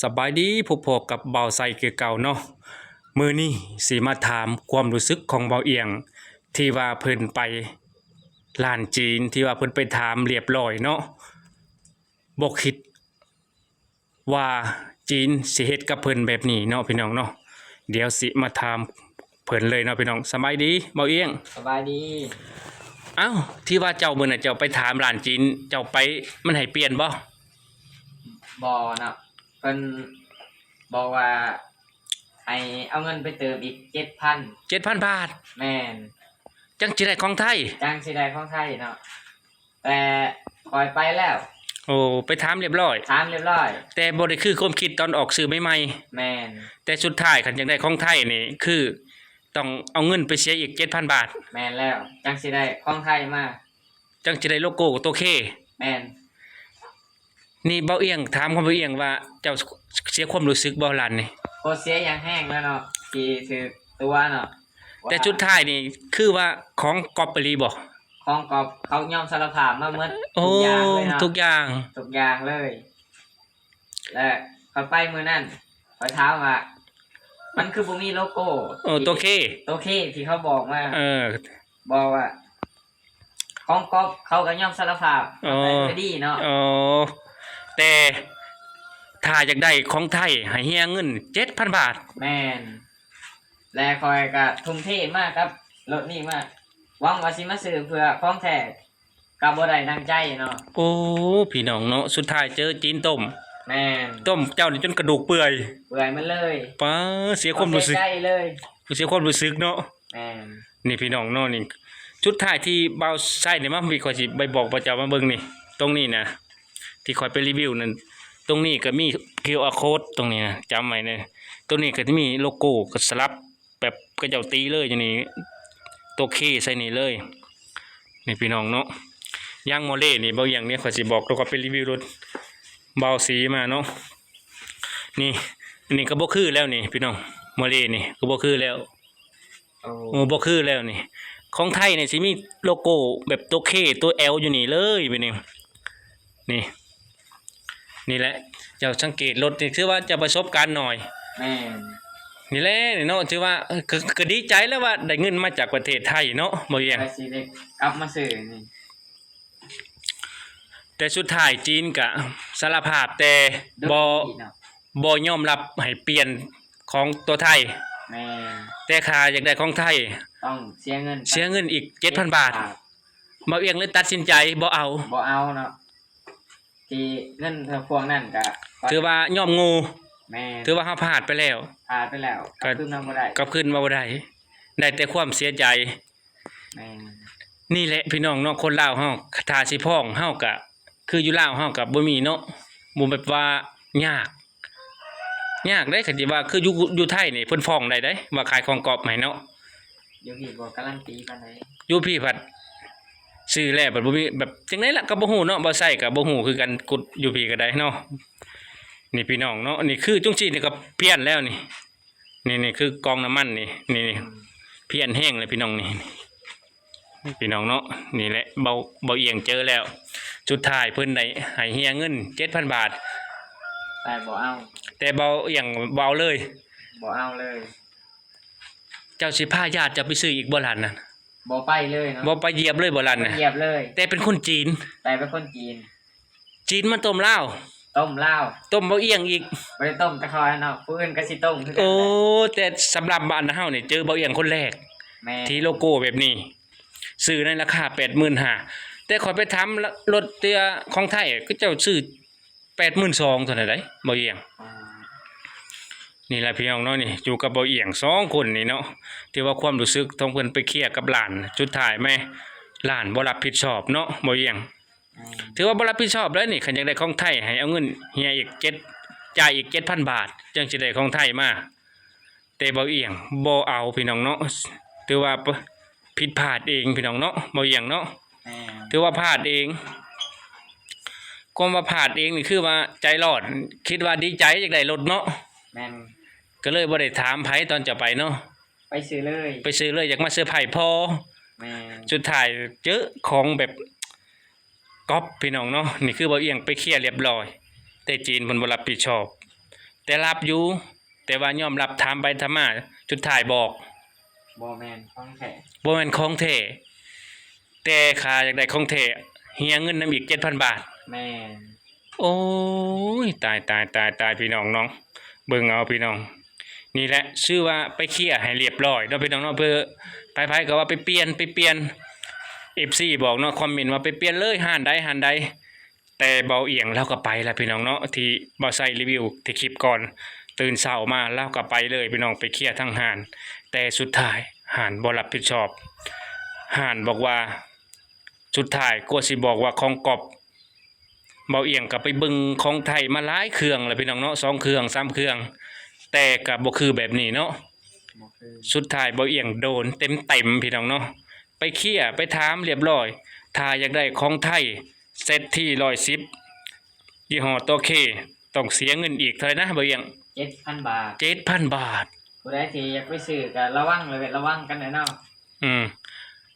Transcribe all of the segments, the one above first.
ສະບາຍດີ ພົບພໍ້ກັບບ່າວໄຊຄືເກົ່າເນາະ. ມື້ນີ້ຊິມາຖາມຄວາມຮູ້ສຶກຂອງບ່າວອຽງ ທີ່ວ່າເພິ່ນໄປລ້ານຈີນ ທີ່ວ່າເພິ່ນໄປຖາມລຽບລ້ອຍເນາະ. ບໍ່ຄິດວ່າຈີນຊິເຮັດກັບເພິ່ນແບບນີ້ເນາະ ພີ່ນ້ອງເນາະ. ດຽວຊິມາຖາມເພິ່ນເລີຍເນາະ ພີ່ນ້ອງ. ສະບາຍດີບ່າວອຽງ. ສະບາຍດີ. ເອົ້າ ທີ່ວ່າເຈົ້າ ມື້ນັ້ນເຈົ້າໄປຖາມລ້ານຈີນ ເຈົ້າໄປ ມັນໃຫ້ປ່ຽນບໍ່? ບໍ່ເນາະ ເພິ່ນບອກວ່າໃຫ້ເອົາເງິນໄປເຕີມອີກເຈັດພັນ. ເຈັດພັນບາດ? ແມ່ນ. ຈັ່ງຊິໄດ້ຂອງໄທ? ຈັ່ງຊິໄດ້ຂອງໄທເນາະ. ແຕ່ຂ້ອຍໄປແລ້ວ. ໂອ້ ໄປຖາມລຽບລ້ອຍ? ຖາມລຽບລ້ອຍ. ແຕ່ບໍ່ໄດ້ຄືຄວາມຄິດຕອນອອກສື່ໃໝ່ໆ? ແມ່ນ. ແຕ່ສຸດທ້າຍຄັນຢາກໄດ້ຂອງໄທນີ້ ຄືຕ້ອງເອົາເງິນໄປເສຍອີກເຈັດພັນບາດ? ແມ່ນແລ້ວ ຈັ່ງຊິໄດ້ຂອງໄທມາ. ຈັ່ງຊິໄດ້ໂລໂກ້ໂຕເຄ? ແມ່ນ. ນີ້ບ່າວອຽງ ຖາມຄວາມບ່າວອຽງວ່າ ເຈົ້າເສຍຄວາມຮູ້ສຶກບໍ່ລ້ານນີ້? ບໍ່ເສຍຫຍັງແຮງແລ້ວເນາະ ທີ່ຖືກຕົວະເນາະ. ແຕ່ສຸດທ້າຍນີ້ຄືວ່າຂອງກັອບອີ່ຫຼີບໍ່? ຂອງກັອບ ເຂົາຍອມສາລະພາບມາໝົດ ໂອ້ ທຸກຢ່າງເລີຍເນາະ. ທຸກຢ່າງ? ທຸກຢ່າງເລີຍ. ແລະຂ້ອຍໄປມື້ນັ້ນ ຂ້ອຍຖາມວ່າ ມັນຄືບໍ່ມີໂລໂກ້ ເອີ ໂຕເຄ ໂຕເຄທີ່ເຂົາບອກມາ. ເອີ ບອກວ່າຂອງກັອບ ເຂົາກໍຍອມສາລະພາບ ເອີ ກໍດີເນາະ. ເອີ ແຕ່ຖ້າຢາກໄດ້ຂອງໄທໃຫ້ເສຍເງິນເຈັດພັນບາດ. ແມ່ນ. ແລະຂ້ອຍກໍທຸ່ມເທມາກັບລົດນີ້ມາ ຫວັງວ່າຊິມາຊື້ເພື່ອຂອງແທ້ ກໍບໍ່ໄດ້ດັ່ງໃຈເນາະ. ໂອ້ ພີ່ນ້ອງເນາະ ສຸດທ້າຍເຈີຈີນຕົ້ມ. ແມ່ນ. ຕົ້ມເຈົ້ານີ້ຈົນກະດູກເປື່ອຍ. ເປື່ອຍໝົດເລີຍ. ປາ ເສຍຄວາມຮູ້ສຶກ. ເສຍຄວາມຮູ້ສຶກເນາະ. ແມ່ນ. ນີ້ພີ່ນ້ອງເນາະ ນີ້ ສຸດທ້າຍທີ່ບ່າວໄຊນີ້ມາ ຂ້ອຍຊິໄປບອກພວກເຈົ້າມາເບິ່ງນີ້ ຕົງນີ້ນະ ທີ່ຂ້ອຍໄປຣີວິວນັ້ນ ຕົງນີ້ກໍມີຄິວອາໂຄດ ຕົງນີ້ນະ ຈຳໄວ້ເດີ. ຕົງນີ້ກໍຈະມີໂລໂກ້ ກໍສະຫຼັບແບບເຂົາເຈົ້າຕີເລີຍຢູ່ນີ້ ໂຕເຄໃສ່ນີ້ເລີຍ. ນີ້ພີ່ນ້ອງເນາະ ຢາງມໍເລນີ້ ບ່າວອຽງນີ້ ຂ້ອຍຊິບອກ ຂ້ອຍໄປຣີວິວລົດບ່າວສີມາເນາະ. ນີ້ ນີ້ກໍບໍ່ຄືແລ້ວນີ້ພີ່ນ້ອງ ມໍເລນີ້ກໍບໍ່ຄືແລ້ວ. ໂອ້ ໂອ້ ບໍ່ຄືແລ້ວນີ້. ຂອງໄທນີ້ຊິມີໂລໂກ້ແບບຕົວເຄຕົວແອວຢູ່ນີ້ເລີຍ ແບບນີ້. ນີ້ ນີ້ແຫຼະ ເຈົ້າສັງເກດລົດນີ້ ຖືວ່າເຈົ້າປະສົບການໜ້ອຍ. ແມ່ນ. ນີ້ແຫຼະເນາະ ຖືວ່າ ເອີ ກໍ ກໍດີໃຈແລ້ວວ່າໄດ້ເງິນມາຈາກປະເທດໄທເນາະ ບໍ່ວຽງ. ວ່າຊິໄດ້ກັບມາຊື້ນີ້. ແຕ່ສຸດທ້າຍຈີນກະສາລະພາບ ແຕ່ບໍ່ ບໍ່ຍອມຮັບໃຫ້ປ່ຽນຂອງຕົວໄທ. ແມ່ນ. ແຕ່ຖ້າຢາກໄດ້ຂອງໄທ ຕ້ອງເສຍເງິນ ເສຍເງິນອີກເຈັດພັນບາດ. ບ່າວອຽງເລີຍຕັດສິນໃຈບໍ່ເອົາ. ບໍ່ເອົາເນາະ ທີ່ເງິນພວກນັ້ນກະ ຖືວ່າຍອມໂງ່. ແມ່ນ. ຖືວ່າເຮົາພາດໄປແລ້ວ. ພາດໄປແລ້ວ ກັບຄືນມາບໍ່ໄດ້. ກັບຄືນມາບໍ່ໄດ້. ໄດ້ແຕ່ຄວາມເສຍໃຈ. ແມ່ນ. ນີ້ແຫຼະພີ່ນ້ອງເນາະ ຄົນລາວເຮົາ ຖ້າຊິຟ້ອງເຮົາກະ ຄືຢູ່ລາວເຮົາກະບໍ່ມີເນາະ ບໍ່ແບບວ່າຍາກ ຍາກເດ້. ຄັນຊິວ່າຄືຢູ່ ຢູ່ໄທນີ້ເພິ່ນຟ້ອງໄດ້ເດ້ ວ່າຂາຍຂອງກອບໃຫ້ເນາະ. ຢູ່ພີ້ບໍ່ກາຣັນຕີປານໃດ. ຢູ່ພີ້ພັດຊື້ແລ້ວພັດບໍ່ມີ ແບບຈັ່ງໃດລະກໍບໍ່ຮູ້ເນາະ ບໍ່ໃຊ້ກໍບໍ່ຮູ້ຄືກັນ ກົດຢູ່ພີ້ກໍໄດ້ເນາະ. ນີ້ພີ່ນ້ອງເນາະ ນີ້ຄືຈັ່ງຊີ້ນີ້ກໍພຽນແລ້ວນີ້. ນີ້ ນີ້ຄືກອງນ້ຳມັນນີ້ ນີ້ ນີ້ ອືມ ພຽນແຮງເລີຍພີ່ນ້ອງນີ້ ພີ່ນ້ອງເນາະ. ນີ້ແຫຼະ ເບົາ ເບົາອຽງເຈີແລ້ວ ສຸດທ້າຍເພິ່ນໄດ້ໃຫ້ເສຍເງິນເຈັດພັນບາດ ແຕ່ບໍ່ເອົາ ແຕ່ເບົາອຽງບໍ່ເອົາເລີຍ. ບໍ່ເອົາເລີຍ. ເຈົ້າຊິພາຍາດເຈົ້າໄປຊື້ອີກບໍ່ລະນັ້ນ? ບໍ່ໄປເລີຍເນາະ. ບໍ່ໄປຢຽບເລີຍບໍ່ລະນັ້ນ? ບໍ່ຢຽບເລີຍ. ແຕ່ເປັນຄົນຈີນ. ແຕ່ເປັນຄົນຈີນ. ຈີນມາຕົ້ມລາວ. ຕົ້ມລາວ. ຕົ້ມເບົາອຽງອີກ. ບໍ່ໄດ້ຕົ້ມແຕ່ຂ້ອຍເນາະ ຜູ້ອື່ນກໍຊິຕົ້ມຄືກັນ. ໂອ້ ແຕ່ສຳລັບບ້ານເຮົານີ້ ເຈີເບົາອຽງຄົນແລກ. ແມ່ນ. ທີ່ໂລໂກ້ແບບນີ້ ຊື້ໃນລາຄາແປດໝື່ນຫ້າ ແຕ່ຂ້ອຍໄປຖາມລົດເທື່ອຂອງໄທ ເຂົາເຈົ້າຊື້ແປດໝື່ນສອງເທົ່ານັ້ນໃດ໋ ເບົາອຽງ. ອໍ ນີ້ແຫຼະພີ່ນ້ອງເນາະ ນີ້ຢູ່ກັບເບົາອຽງສອງຄົນນີ້ເນາະ ຖືວ່າຄວາມຮູ້ສຶກຂອງເພິ່ນໄປເຄຍກັບຫຼານ ສຸດທ້າຍແມ່ ຫຼານບໍ່ຮັບຜິດຊອບເນາະ ເບົາອຽງ. ອືມ ຖືວ່າບໍ່ຮັບຜິດຊອບເລີຍນີ້ ຄັນຢາກໄດ້ຂອງໄທໃຫ້ເອົາເງິນເສຍອີກເຈັດ ຈ່າຍອີກເຈັດພັນບາດ ຈັ່ງຊິໄດ້ຂອງໄທມາ. ແຕ່ເບົາອຽງບໍ່ເອົາພີ່ນ້ອງເນາະ ຖືວ່າ ຜິດພາດເອງພີ່ນ້ອງເນາະ ເບົາອຽງເນາະ. ແມ່ນ. ຖືວ່າພາດເອງ ຄວາມວ່າພາດເອງນີ້ຄືວ່າໃຈຮ້ອນ ຄິດວ່າດີໃຈຢາກໄດ້ລົດເນາະ. ແມ່ນ. ກໍເລີຍບໍ່ໄດ້ຖາມໃຜຕອນຈະໄປເນາະ ໄປຊື້ເລີຍ ໄປຊື້ເລີຍ ຢາກມາເຊີໄພພໍ. ແມ່ນ. ສຸດທ້າຍເຈີຂອງແບບ ກັອບພີ່ນ້ອງເນາະ ນີ້ຄືເບົາອຽງໄປເຄຍລຽບລ້ອຍ ແຕ່ຈີນເພິ່ນບໍ່ຮັບຜິດຊອບ ແຕ່ລັບຢູ່ ແຕ່ວ່າຍອມຮັບ ຖາມໄປຖາມມາ ສຸດທ້າຍບອກ ບໍ່ແມ່ນຂອງແທ້ ບໍ່ແມ່ນຂອງແທ້ ແຕ່ຖ້າຢາກໄດ້ຂອງແທ້ ເສຍເງິນນຳອີກເຈັດພັນບາດ. ແມ່ນ. ໂອ້ຍ ຕາຍ ຕາຍ ຕາຍ ຕາຍ ພີ່ນ້ອງເນາະ ເບິ່ງເອົາພີ່ນ້ອງ. ນີ້ແຫຼະ ຊື່ວ່າໄປເຄຍໃຫ້ລຽບລ້ອຍເນາະ ພີ່ນ້ອງເນາະ ເພື່ອ ໃຜໆກໍວ່າໄປປ່ຽນ ໄປປ່ຽນ ເອັຟຊີບອກເນາະ ຄອມເມັນວ່າໄປປ່ຽນເລີຍ ຮ້ານໃດ ຮ້ານໃດ. ແຕ່ເບົາອຽງລາວກໍໄປລະພີ່ນ້ອງເນາະ ທີ່ເບົາໄຊຣີວິວທີ່ຄລິບກ່ອນ ຕື່ນເຊົ້າມາລາວກໍໄປເລີຍພີ່ນ້ອງ ໄປເຄຍທາງຮ້ານ ແຕ່ສຸດທ້າຍຮ້ານບໍ່ຮັບຜິດຊອບ ຮ້ານບອກວ່າ ສຸດທ້າຍກວ່າຊິບອກວ່າຂອງກັອບ ເບົາອຽງກໍໄປເບິ່ງຂອງໄທມາຫຼາຍເຄື່ອງລະພີ່ນ້ອງເນາະ ສອງເຄື່ອງ ສາມເຄື່ອງ ແຕ່ກໍບໍ່ຄືແບບນີ້ເນາະ ບໍ່ຄື ສຸດທ້າຍເບົາອຽງໂດນເຕັມໆ ພີ່ນ້ອງເນາະ ໄປເຄຍ ໄປຖາມລຽບລ້ອຍ ຖ້າຢາກໄດ້ຂອງໄທ ເຊັດທີຮ້ອຍສິບ ຍີ່ຫໍ້ໂຕເຄ ຕ້ອງເສຍເງິນອີກເທົ່າໃດນະ ເບົາອຽງ? ເຈັດພັນບາດ ເຈັດພັນບາດ. ຜູ້ໃດທີ່ຢາກໄປຊື້ກໍລະວັງ ລະເວັດລະວັງກັນແດ່ເນາະ. ອືມ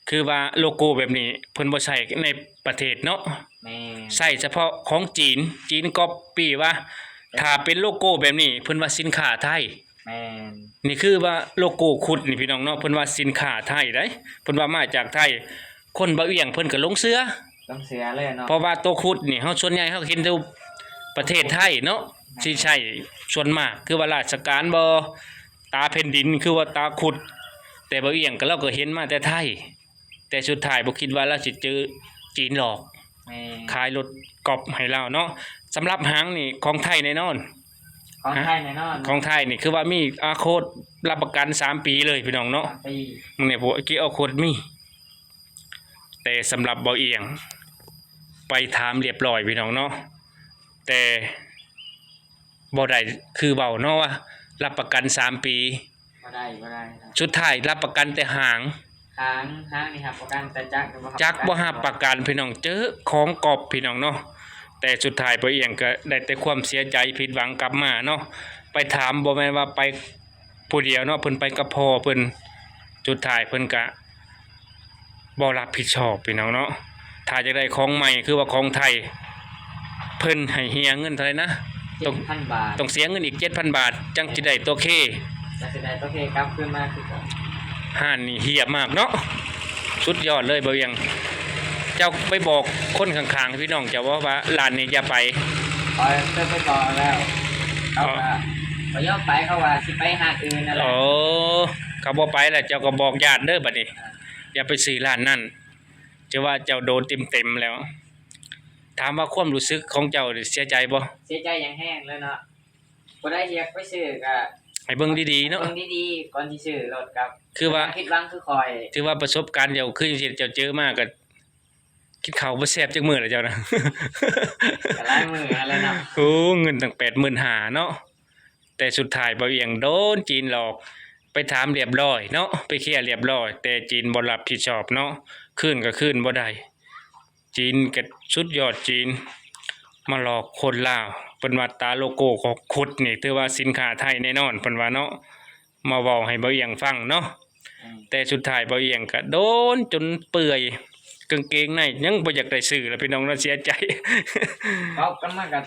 ຄືວ່າໂລໂກ້ແບບນີ້ເພິ່ນບໍ່ໃຊ້ໃນປະເທດເນາະ. ແມ່ນ. ໃຊ້ສະເພາະຂອງຈີນ ຈີນກັອບປີ້ວ່າ ແມ່ນ ຖ້າເປັນໂລໂກ້ແບບນີ້ເພິ່ນວ່າສິນຄ້າໄທ. ແມ່ນ. ນີ້ຄືວ່າໂລໂກ້ຄຸດນີ້ພີ່ນ້ອງເນາະ ເພິ່ນວ່າສິນຄ້າໄທໃດ໋ ເພິ່ນວ່າມາຈາກໄທ. ຄົນເບົາອຽງເພິ່ນກໍຫຼົງເຊື່ອ ຫຼົງເຊື່ອເລີຍເນາະ ເພາະວ່າໂຕຄຸດນີ້ເຮົາ ສ່ວນໃຫຍ່ເຮົາເຫັນແຕ່ປະເທດໄທເນາະ ແມ່ນ ຊິໃຊ້ສ່ວນມາກ ຄືວ່າລາຊະການບໍ ຕາແຜ່ນດິນ ຄືວ່າຕາຄຸດ ແຕ່ເບົາອຽງກໍ ລາວກໍເຫັນມາແຕ່ໄທ ແຕ່ສຸດທ້າຍບໍ່ຄິດວ່າລາວຊິເຈີຈີນຫຼອກ ແມ່ນ ຂາຍລົດກັອບໃຫ້ລາວເນາະ. ສຳລັບຫາງນີ້ຂອງໄທແນ່ນອນ ຂອງໄທແນ່ນອນ ຂອງໄທນີ້ຄືວ່າມີອາໂຄດຮັບປະກັນສາມປີເລີຍພີ່ນ້ອງເນາະ ສາມປີ ມື້ນີ້ພວກກີອາໂຄດມີ. ແຕ່ສຳລັບເບົາອຽງໄປຖາມລຽບລ້ອຍພີ່ນ້ອງເນາະ ແຕ່ບໍ່ໄດ້ຄືເວົ້າເນາະວ່າ ຮັບປະກັນສາມປີ ບໍ່ໄດ້ ບໍ່ໄດ້ເນາະ ສຸດທ້າຍຮັບປະກັນແຕ່ຫາງ ຫາງ ຫາງນີ້ຮັບປະກັນ ແຕ່ຈັກບໍ່ຮັບ ຈັກບໍ່ຮັບປະກັນ ປະກັນພີ່ນ້ອງ ເຈີຂອງກັອບພີ່ນ້ອງເນາະ. ແຕ່ສຸດທ້າຍເບົາອຽງກໍໄດ້ແຕ່ຄວາມເສຍໃຈຜິດຫວັງກັບມາເນາະ ໄປຖາມ ບໍ່ແມ່ນວ່າໄປ ຜູ້ດຽວເນາະ ເພິ່ນໄປກັບພໍ່ເພິ່ນ ສຸດທ້າຍເພິ່ນກະບໍ່ຮັບຜິດຊອບພີ່ນ້ອງເນາະ. ຖ້າຢາກໄດ້ຂອງໃໝ່ ຄືວ່າຂອງໄທ ເພິ່ນໃຫ້ເສຍເງິນເທົ່າໃດນະ? ເຈັດພັນບາດ ຕ້ອງເສຍເງິນອີກເຈັດພັນບາດ ຈັ່ງຊິໄດ້ຕົວເຄ ຈັ່ງຊິໄດ້ຕົວເຄກັບຄືນມາຄືເກົ່າ. ຮ້ານນີ້ເຫຍມາກເນາະ ສຸດຍອດເລີຍ ບໍ່ວຽງ. ເຈົ້າໄປບອກຄົນຂ້າງໆ ພີ່ນ້ອງເຈົ້າບໍ່ວ່າຮ້ານນີ້ຢ່າໄປ? ຂ້ອຍເຄີຍໄປບອກແລ້ວ ເຂົາກໍບໍ່ຍອມໄປ ເຂົາວ່າຊິໄປຮ້ານອື່ນນັ້ນແຫຼະ. ໂອ້ ເຂົາບໍ່ໄປແລ້ວ ເຈົ້າກໍບອກຍາດເດີບັດນີ້ ອ່າ ຢ່າໄປຊື້ຮ້ານນັ້ນ ຖືວ່າເຈົ້າໂດນເຕັມໆແລ້ວ. ຖາມວ່າຄວາມຮູ້ສຶກຂອງເຈົ້າເສຍໃຈບໍ່? ເສຍໃຈຢ່າງແຮງເລີຍເນາະ. ຜູ້ໃດທີ່ຢາກໄປຊື້ກໍໃຫ້ເບິ່ງດີໆເນາະ ເບິ່ງດີໆກ່ອນຊິຊື້ລົດກັບ ຄືວ່າຜິດຫວັງຄືຂ້ອຍ. ຖືວ່າປະສົບການເຈົ້າ ຄືເຈົ້າເຈີມາກໍ ກິນເຂົ້າບໍ່ແຊບຈັກມື້ແລ້ວເຈົ້ານະ? ກໍຫຼາຍມື້ຫັ້ນແຫຼະເນາະ. ໂອ້ ເງິນຕັ້ງແປດໝື່ນຫ້າເນາະ ແຕ່ສຸດທ້າຍບ່າວອຽງໂດນຈີນຫຼອກ. ໄປຖາມລຽບລ້ອຍເນາະ ໄປເຄລຽບລ້ອຍ ແຕ່ຈີນບໍ່ຮັບຜິດຊອບເນາະ ຄືນກໍຄືນບໍ່ໄດ້. ຈີນກໍສຸດຍອດ ຈີນມາຫຼອກຄົນລາວ. ເພິ່ນວ່າຕາໂລໂກ້ຂອງຄຸດນີ້ ຖືວ່າສິນຄ້າໄທແນ່ນອນ ເພິ່ນວ່າເນາະ. ມາເວົ້າໃຫ້ບ່າວອຽງຟັງເນາະ ອືມ ແຕ່ສຸດທ້າຍບ່າວອຽງກໍໂດນຈົນເປື່ອຍ ກາງເກງໃນຍັງບໍ່ຢາກໄດ້ຊື້ລະ ພີ່ນ້ອງເນາະ ເສຍໃຈ. ເວົ້າກັນມາກໍ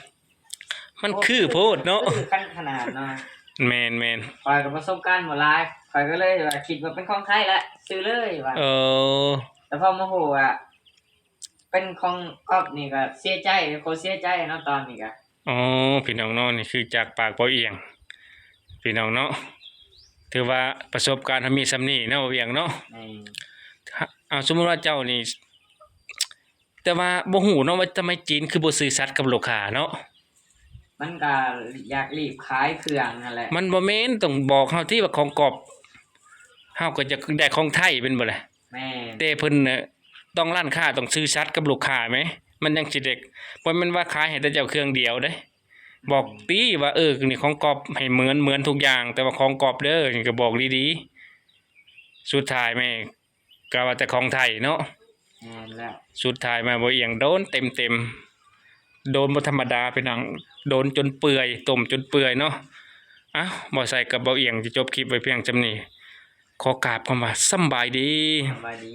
ມັນຄືໂພດເນາະ ຄືກັນຂະໜາດເນາະ. ແມ່ນໆ ຂ້ອຍກໍປະສົບການບໍ່ຫຼາຍ ຂ້ອຍກໍເລີຍວ່າຄິດວ່າເປັນຂອງໄທແຫຼະ ຊື້ເລີຍວ່າ. ເອີ ແຕ່ພໍມາຮູ້ວ່າເປັນຂອງກັອບນີ້ກໍເສຍໃຈ ໂຄດເສຍໃຈເນາະຕອນນີ້ກໍ. ອໍ ພີ່ນ້ອງເນາະ ນີ້ຄືຈາກປາກບ່າວອຽງ ພີ່ນ້ອງເນາະ. ຖືວ່າປະສົບການເຮົາມີສ່ຳນີ້ເນາະ ບ່າວອຽງເນາະ. ແມ່ນ ເອົາ ສົມມຸດວ່າເຈົ້ານີ້ ແຕ່ວ່າບໍ່ຮູ້ເນາະວ່າທຳໄມຈີນຄືບໍ່ຊື່ສັດກັບລູກຄ້າເນາະ. ມັນກໍຢາກລີບຂາຍເຄື່ອງຫັ້ນແຫຼະ. ມັນບໍ່ແມ່ນ ຕ້ອງບອກເຮົາຕິວ່າຂອງກັອບ ເຮົາກໍຢາກໄດ້ຂອງໄທແມ່ນບໍ່ລະ? ແມ່ນ ແຕ່ເພິ່ນຕ້ອງ ຮ້ານຄ້າຕ້ອງຊື່ສັດກັບລູກຄ້າແໝ ມັນຈັ່ງຊິໄດ້. ບໍ່ແມ່ນວ່າຂາຍໃຫ້ແຕ່ເຈົ້າເຄື່ອງດຽວເດ້ ບອກຕິວ່າ ເອີ ນີ້ຂອງກັອບ ໃຫ້ເໝືອນ ເໝືອນທຸກຢ່າງ ແຕ່ວ່າຂອງກັອບເດີ ນີ້ກໍບອກດີໆ. ສຸດທ້າຍແມ່ ກະວ່າແຕ່ຂອງໄທເນາະ. ແມ່ນແລ້ວ ສຸດທ້າຍມາບ່າວອຽງໂດນເຕັມໆ ໂດນບໍ່ທຳມະດາ ພີ່ນ້ອງ ໂດນຈົນເປື່ອຍ ຕົ້ມຈົນເປື່ອຍເນາະ. ເອົ້າ ບໍ່ໃສ່ກັບບ່າວອຽງຈະຈົບຄລິບໄວ້ພຽງສ່ຳນີ້ ຂໍກາບຄຳວ່າສຳບາຍດີ ສຳບາຍດີ.